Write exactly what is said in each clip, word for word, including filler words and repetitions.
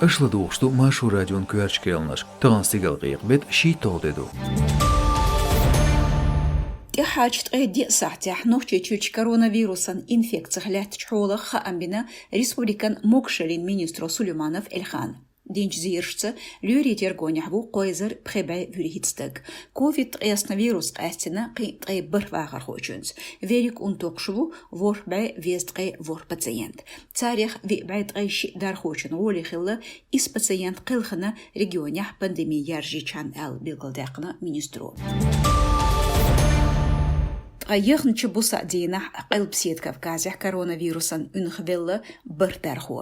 Аша ладугӀуш ду Маршо радион коьртачу кхаьънаш. Тахана стигала гӀайгӀа бетта шийтталгӀа де ду. ТӀаьххьарчу ткъе диъ сахьтехь Нохчийчуьрчу коронавирусан инфекцих лаьттачу хьолах хаам бина республикан могашаллин министро Сулейманов Эльхана. Динчу зерашца, лоьрийн тергонехь ву кхо эзар пхи бӀе вуьрхӀитта стаг. Ковид ткъаесна вирус къаьстина кхин ткъе бархӀ вахархочуьнца. Верриг унтокхуш ву ворхӀ бӀе везткъе ворхӀ пациент. Царех виъ бӀе ткъе шиъ дархочун гӀоле хилла, исс пациент кхелхина регионехь пандеми яржийчхьана аьлла билгалдаьккхина министро. Ткъа яхначу бусалба дийнахь Къилбаседа Кавказехь коронавирусан уьнхавелла бархӀ дархо.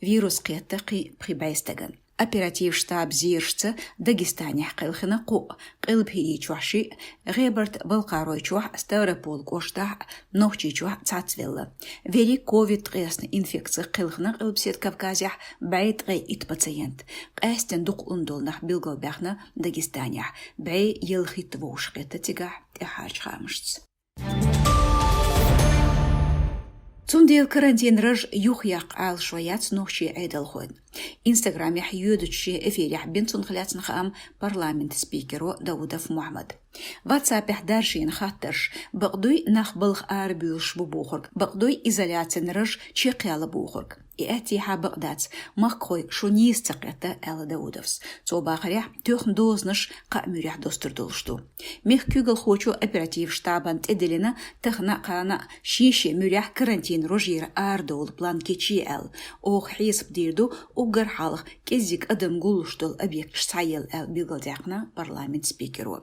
Вирус кхетта кхин пхи бӀе стагана. Оператив штаб зерашца Дагестанехь кхелхина кхоъ, Къилба-ХӀирийчохь шиъ, ГӀебарта-Балкхаройчохь, Ставрополь кӀоштахь, Нохчийчохь цхьацца велла. Верриг ковид ткъаесна инфекцих кхелхина Къилбаседа Кавказехь бӀе ткъе итт пациент. Къаьстина дукха ун долу нах билгалбаьхна Дагестанехь, бӀе ялхитта вовшахкхетта цигахь тӀаьххьарчу хаамашца. Цундела карантин раж юхаяккха Ӏалашо яц нохчийн Ӏедалхойн. Инстаграмехь йоьдучу шен эфирехь бина цунах лаьцна хаам парламентан спикеро Даудов Мухьаммада. Ватсапехь даржийна хаттарш: бакъ дуй нах балха арабуьйлуш бу бохург, бакъ дуй изоляцин раж чекхъяла бохург. И аьттехьа бакъ дац, махкахой, шу нийса ца кхетта, аьлла Даудовс. Цо бахарехь, тоьхна дозанаш кхаа муьрехь достур долуш ду. Мехкан куьйгалхочо оператив штабан тӀедиллина тахана а, кхана а шен-шен муьрехь карантин рожера арадовла план кечъе аьлла. Оха хьесап дийр ду уггар хьалха кӀеззиг адам гуллуш долу объекташ схьаелла аьлла билгалдаьккхина парламентан спикеро.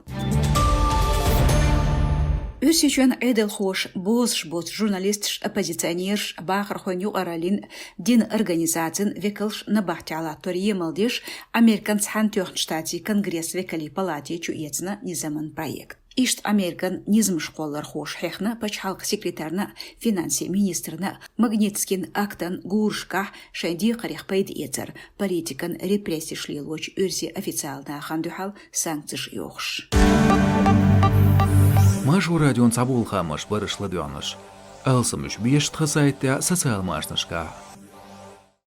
Оьрсийчоьнан Ӏедалхоша бозуш боцу журналисташ, оппозиционераш, бахархойн юкъараллин, динан организацийн векалш набахтехь латтор емал деш, Американ Цхьаьнатоьхначу Штатийн Конгрессан векалийн палате чуэцна низаман проект. Иштта Американ низамаш кхоллархоша хьехна пачхьалкхан секретарна а, финансийн министрна а Магнитскин актан гурашкахь шайн декхарех пайда эцар, политикан репрессеш лелочу оьрсийн официал нахана дуьхьал санкцеш йохуш. Маршо радион цхьаболу хаамаш бара аша ладоьгӀнарш. Алсамаш беш тхан сайтехь, социал машанашкахь.